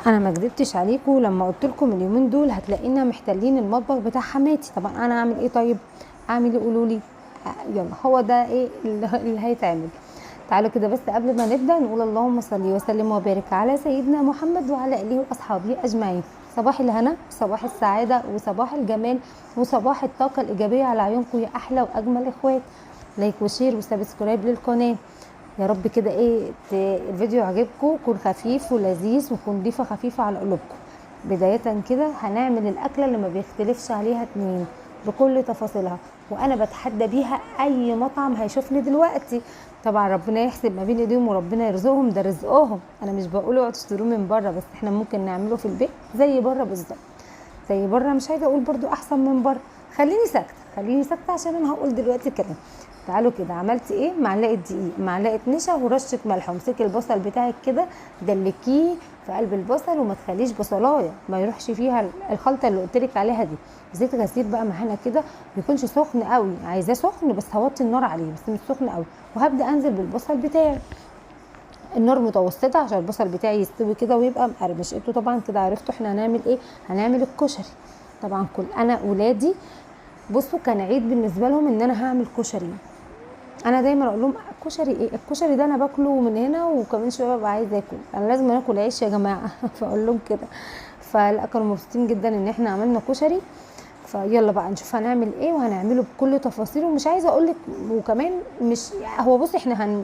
انا ما كدبتش عليكم لما قلت لكم اليومين دول هتلاقينا محتلين المطبخ بتاع حماتي. طبعا انا اعمل ايه؟ طيب اعمل ايه؟ قولوا لي. يلا هو ده ايه اللي هيتعمل. تعالوا كده بس قبل ما نبدا نقول اللهم صل وسلم وبارك على سيدنا محمد وعلى اله واصحابه اجمعين. صباح الهنا، صباح السعادة، وصباح الجمال، وصباح الطاقة الايجابية على عيونكم يا احلى واجمل اخوات. like و share و subscribe للقناة. يا رب كده ايه الفيديو يعجبكم، يكون خفيف ولذيذ ويكون ضيفه خفيفة على قلوبكم. بداية كده هنعمل الاكلة اللي ما بيختلفش عليها اتنين بكل تفاصيلها، وانا بتحدى بيها اي مطعم هيشوفني دلوقتي. طبعا ربنا يحسب ما بين ايديهم وربنا يرزقهم، ده رزقهم. انا مش بقول اوعوا تشتروه من بره، بس احنا ممكن نعمله في البيت زي بره بالظبط، زي بره. مش عايزه اقول برضو احسن من بره، خليني ساكته، خليني ساكته عشان انا هقول دلوقتي كلام. تعالوا كده، عملت ايه؟ معلقه دقيق، معلقه نشا، ورشه ملح. امسكي البصل بتاعك كده دلكيه في قلب البصل وما تخليش بصلايه ما يروحش فيها الخلطة اللي قلت لك عليها دي. زيت غزير بقى معانا كده، ما يكونش سخن قوي، عايزاه سخن بس هوطي النار عليه، بس مش سخن قوي. وهبدا انزل بالبصل بتاعي، النار متوسطه عشان البصل بتاعي يستوي كده ويبقى مقرمش. انتوا طبعا كده عرفتوا احنا هنعمل ايه، هنعمل الكشري. طبعا كل انا ولادي بصوا كان عيد بالنسبة لهم ان انا هعمل كشري. انا دايما اقول لهم الكشري ايه؟ الكشري ده انا باكله من هنا وكمان شوية ببقى عايزه اكل، انا لازم اكل عيش يا جماعة فاقول لهم كده. فلا كانوا مبسوطين جدا ان احنا عملنا كشري. فيلا بقى نشوف هنعمل ايه، وهنعمله بكل تفاصيله. ومش عايزه اقول لك، وكمان مش هو بصي احنا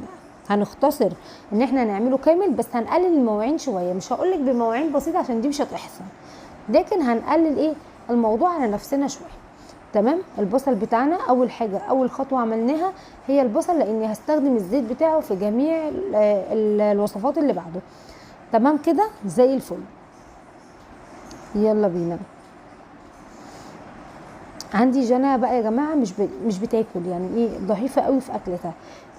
هنختصر ان احنا هنعمله كامل، بس هنقلل المواعين شوية. مش هقول لك بمواعين بسيطة عشان دي مش هتحصل، لكن هنقلل ايه الموضوع على نفسنا شوية. تمام. البصل بتاعنا اول حاجة، اول خطوة عملناها هي البصل، لاني هستخدم الزيت بتاعه في جميع الوصفات اللي بعده. تمام كده زي الفل. يلا بينا. عندي جنى بقى يا جماعة مش بتاكل، يعني ايه، ضعيفة قوي في اكلتها،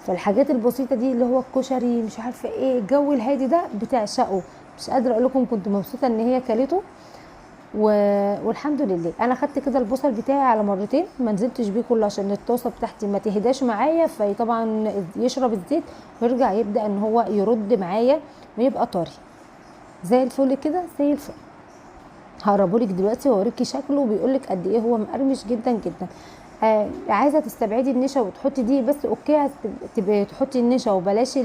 فالحاجات البسيطة دي اللي هو الكشري مش عارفه ايه، الجو الهادي ده بتعشقه. مش قادرة اقول لكم كنت مبسوطة ان هي كلته والحمد لله. انا خدت كده البصل بتاعي على مرتين، ما نزلتش بيه كله عشان الطاسه بتاعتي ما تهداش معايا، فطبعا يشرب الزيت ويرجع يبدا ان هو يرد معايا ويبقى طري زي الفل كده، زي الفل. هقربهولك دلوقتي واوريكي شكله، وبيقولك قد ايه هو مقرمش جدا جدا. عايزه تستبعدي النشا وتحطي دي بس، okay. عايزه تبقي تحطي النشا وبلاش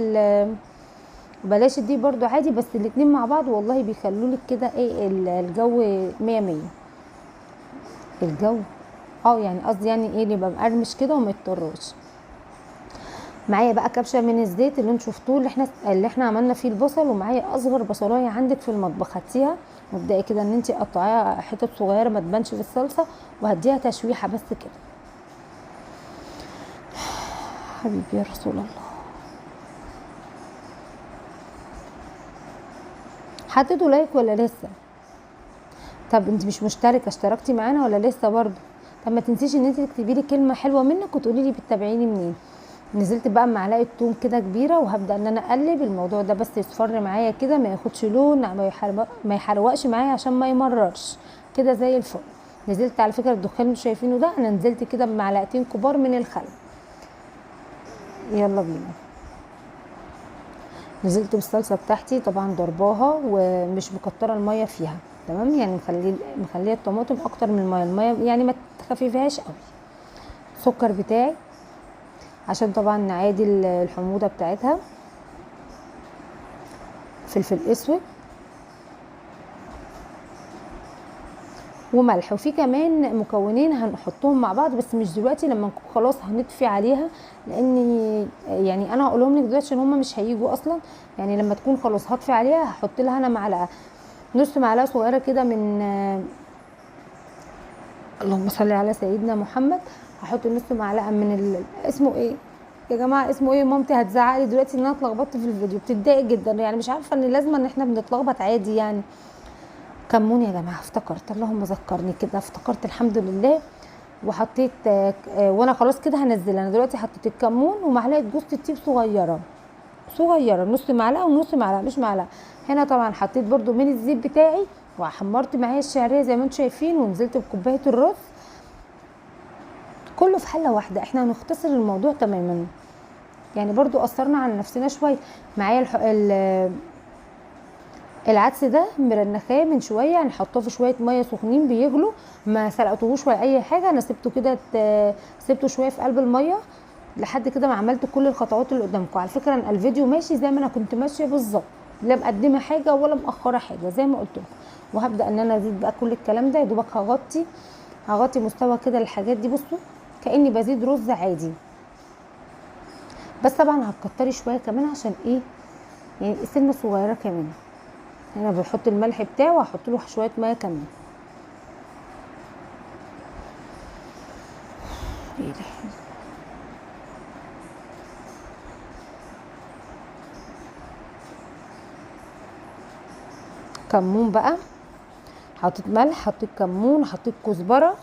بلاش دي برضو عادي، بس الاتنين مع بعض والله بيخلولك كده ايه الجو مية مية. الجو يعني قصدي يعني ايه، اللي يبقى مقرمش كده وما يضطرش. معايا بقى كبشة من الزيت اللي انتوا شفتوه اللي احنا عملنا فيه البصل، ومعايا اصغر بصلايه عندك في المطبخ هاتيها، وابداي كده ان انت قطعيها حتت صغيرة ما تبانش في الصلصه، وهديها تشويحه بس كده. حبيبي يا رسول الله. حطيتوا like ولا لسه؟ طب انت مش مشتركة، اشتركتي معانا ولا لسه برضو؟ طب ما تنسيش ان انت تكتبي لي كلمة حلوة منك وتقولي لي بتتابعيني منين. نزلت بقى معلقه توم كده كبيرة، وهبدا ان انا اقلب الموضوع ده بس يصفر معايا كده، ما ياخدش لون، ما يحرقش معايا عشان ما يمررش كده زي الفل. نزلت على فكرة الدخان اللي شايفينه ده، انا نزلت كده بمعلقتين كبار من الخل. يلا بينا. نزلت بالصلصه بتاعتي طبعا ضرباها ومش مكتره المية فيها، تمام، يعني مخليه الطماطم اكتر من المية، المية يعني ما تخففهاش قوي. السكر بتاعي عشان طبعا نعادل الحموضة بتاعتها، فلفل اسود وملح. وفي كمان مكونين هنحطهم مع بعض بس مش دلوقتي، لما نكون خلاص هنطفي عليها، لان يعني انا هقولهم لك دلوقتي عشان هم مش هيجوا اصلا. يعني لما تكون خلاص هطفي عليها هحط لها انا معلقه، نص معلقه صغيرة كده من، اللهم صل على سيدنا محمد، هحط نص معلقه من اسمه ايه يا جماعة، اسمه ايه؟ مامتي هتزعق لي دلوقتي ان انا اتلخبطت في الفيديو، بتتضايق جدا، يعني مش عارفه ان لازم ان احنا بنتلخبط عادي. يعني كمون يا جماعة، افتكرت، اللهم ذكرني كده، افتكرت الحمد لله. وحطيت وانا خلاص كده هنزل. انا دلوقتي حطيت الكمون ومعلقة جوز الطيب صغيرة صغيرة، نص معلقه ونص معلقه مش معلقه. هنا طبعا حطيت برده من الزيت بتاعي، وحمرت معايا الشعرية زي ما انتم شايفين، ونزلت بكوبايه الرز، كله في حله واحدة. احنا هنختصر الموضوع تماما، يعني برده قصرنا على نفسنا شوية. معايا العدس ده مرنخاه من شوية، يعني حطاه في شوية مية سخنين بيغلوا، ما سلقتهوش ولا اي حاجة، انا سبته كده، سبته شوية في قلب المية لحد كده ما عملت كل الخطوات اللي قدامكم. على فكرة انا الفيديو ماشي زي ما انا كنت ماشية بالظبط، لا مقدمه حاجة ولا مأخره حاجة زي ما قلت لكم. وهبدا ان انا ازيد بقى كل الكلام ده، يا دوبك هغطي مستوى كده الحاجات دي. بصوا كاني بزيد رز عادي، بس طبعا هتكتري شوية كمان عشان ايه، يعني سنة صغيرة كمان. انا بحط الملح بتاعه وهحط له شوية مية كمان. ايه ده؟ كمون بقى، حطيت ملح، حطيت كمون، حطيت كزبره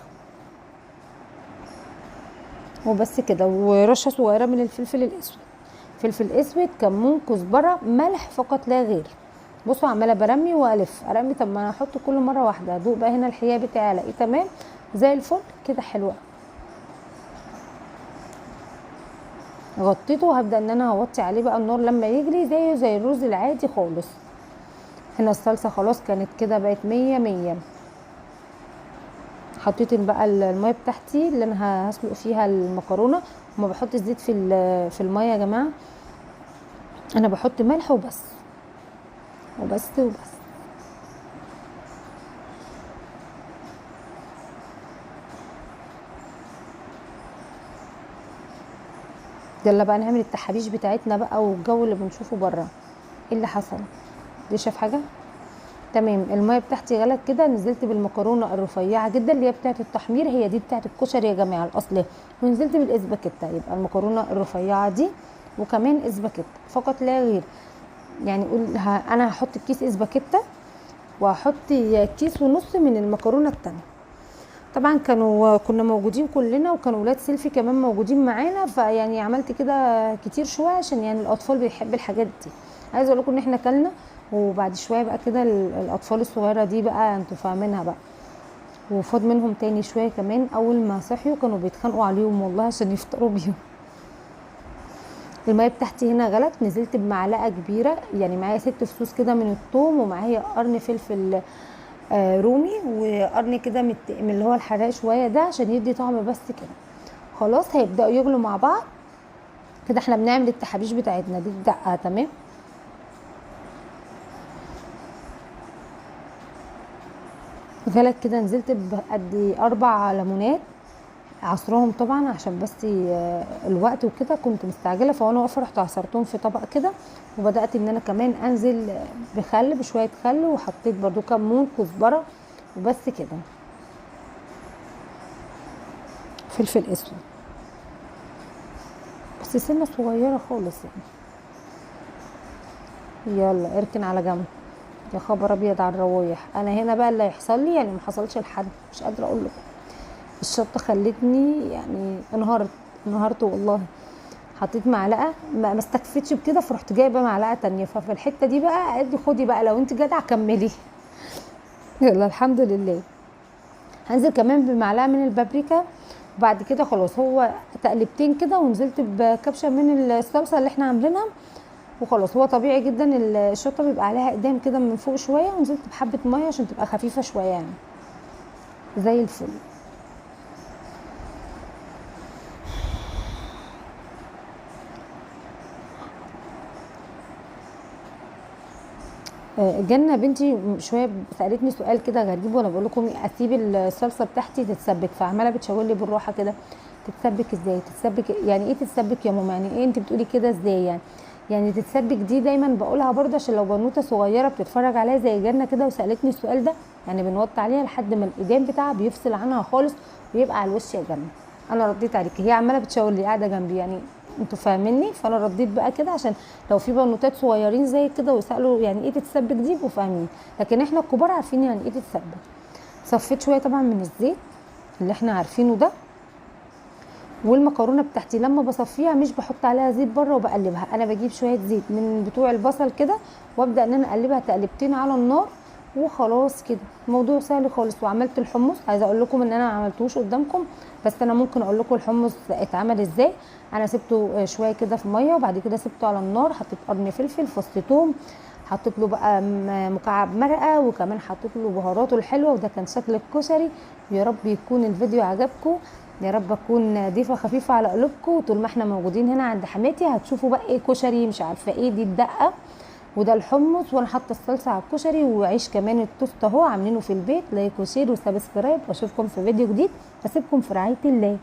وبس كده، ورشه صغيرة من الفلفل الاسود. فلفل اسود، كمون، كزبره، ملح فقط لا غير. بصوا عماله برمي والف ارمي، طب ما انا احط كل مرة واحدة. ادوق بقى هنا الحياة بتاعي الاقيه تمام زي الفل كده، حلوة. غطيته وهبدا ان انا هوطي عليه بقى النار لما يجري زيه زي الرز العادي خالص. هنا الصلصه خلاص كانت كده بقت 100 100. حطيت بقى المية بتاعتي اللي انا هسلق فيها المكرونه، وما بحط زيت في المية يا جماعة، انا بحط ملح وبس وبس وبس. يلا بقى نعمل التحابيش بتاعتنا بقى والجو اللي بنشوفه بره. ايه اللي حصل؟ دي شاف حاجة؟ تمام. المية بتاعتي غلت كده، نزلت بالمكرونه الرفيعة جدا اللي هي بتاعه التحمير، هي دي بتاعه الكشري يا جماعة الاصلية، ونزلت بالاسباجيتا. يبقى المكرونه الرفيعة دي وكمان اسباجيتا فقط لا غير. يعني قول انا هحط كيس اسباجيتا وهحط كيس ونص من المكرونه التانية. طبعا كنا موجودين كلنا، وكانوا ولاد سيلفي كمان موجودين معانا، فيعني عملت كده كتير شوية عشان يعني الاطفال بيحب الحاجات دي. عايزه اقول لكم ان احنا كلنا، وبعد شوية بقى كده الاطفال الصغيرة دي بقى انتوا فاهمينها بقى، وفاض منهم تاني شوية كمان. اول ما صحيوا كانوا بيتخانقوا عليهم والله عشان يفطروا بيهم. المية بتاعتي هنا غلت، نزلت بمعلقه كبيرة، يعني معايا 6 فصوص كده من الثوم، ومعايا قرن فلفل رومي، وقرن كده من اللي هو الحراق شوية ده عشان يدي طعم بس كده. خلاص هيبداوا يغلوا مع بعض كده. احنا بنعمل التحابيش بتاعتنا دي الدقة. تمام. غلت كده، نزلت بقد 4 ليمونات، عصرهم طبعا عشان بس الوقت وكده، كنت مستعجلة، فوانا واقفة رحت عصرتهم في طبق كده. وبدات ان انا كمان انزل بخل، بشوية خل، وحطيت برضو كمون، كزبره، وبس كده، فلفل اسود بس سنة صغيرة خالص يعني. يلا اركن على جنب. يا خبر ابيض على الروايح. انا هنا بقى اللي هيحصل لي يعني ما حصلش لحد، مش قادرة اقول لكم. الشطه خلتني يعني انهارت والله. حطيت معلقه ما استكفتش بكده، فرحت جايبه معلقه تانية. ففي الحتة دي بقى قالت لي خدي بقى لو انت جدع كملي. يلا الحمد لله. هنزل كمان بمعلقه من البابريكا، وبعد كده خلاص هو تقلبتين كده، ونزلت بكبشه من الصلصه اللي احنا عاملينها وخلاص. هو طبيعي جدا الشطه بيبقى عليها اقدام كده من فوق شوية، ونزلت بحبه مية عشان تبقى خفيفة شوية يعني زي الفل. جنة بنتي شوية سالتني سؤال كده غريب، وانا بقول لكم اسيب الصلصه بتاعتي تتسبك، فعماله بتشاور لي بالراحة كده، تتسبك ازاي؟ تتسبك يعني ايه تتسبك يا ماما؟ يعني ايه انت بتقولي كده ازاي؟ يعني تتسبك دي دايما بقولها برده عشان لو بنوته صغيرة بتتفرج عليا زي جنة كده وسالتني السؤال ده، يعني بنوطي عليها لحد ما الايدين بتاعها بيفصل عنها خالص ويبقى على الوش يا جنة. انا رديت عليك، هي عماله بتشاور لي قاعدة جنبي، يعني انتوا فاهميني، فانا رديت بقى كده عشان لو في بنوتات صغيرين زي كده وسالوا يعني ايه تتسبك دي يبقوا فاهمين، لكن احنا الكبار عارفين يعني ايه تتسبك. صفيت شوية طبعا من الزيت اللي احنا عارفينه ده، والمكرونه بتاعتي لما بصفيها مش بحط عليها زيت بره وبقلبها، انا بجيب شوية زيت من بتوع البصل كده وابدا ان انا اقلبها تقلبتين على النار وخلاص كده. الموضوع سهل خالص. وعملت الحمص، عايزه اقول لكم ان انا ما عملتوش قدامكم، بس انا ممكن اقول لكم الحمص اتعمل ازاي. انا سبته شوية كده في مية، وبعد كده سبته على النار، حطيت قرن فلفل، فص ثوم، حطيت له بقى مكعب مرقه، وكمان حطيت له بهاراته الحلوة، وده كان شكل الكشري. يا رب يكون الفيديو عجبكم، يا رب اكون ضيفه خفيفة على قلوبكم. طول ما احنا موجودين هنا عند حماتي هتشوفوا بقى ايه كشري مش عارفه ايه، دي الدقة وده الحمص، وانا حاطه الصلصه على الكشري، وعيش كمان التوست اهو عاملينه في البيت. like و share و subscribe، واشوفكم في فيديو جديد. اسيبكم في رعاية الله.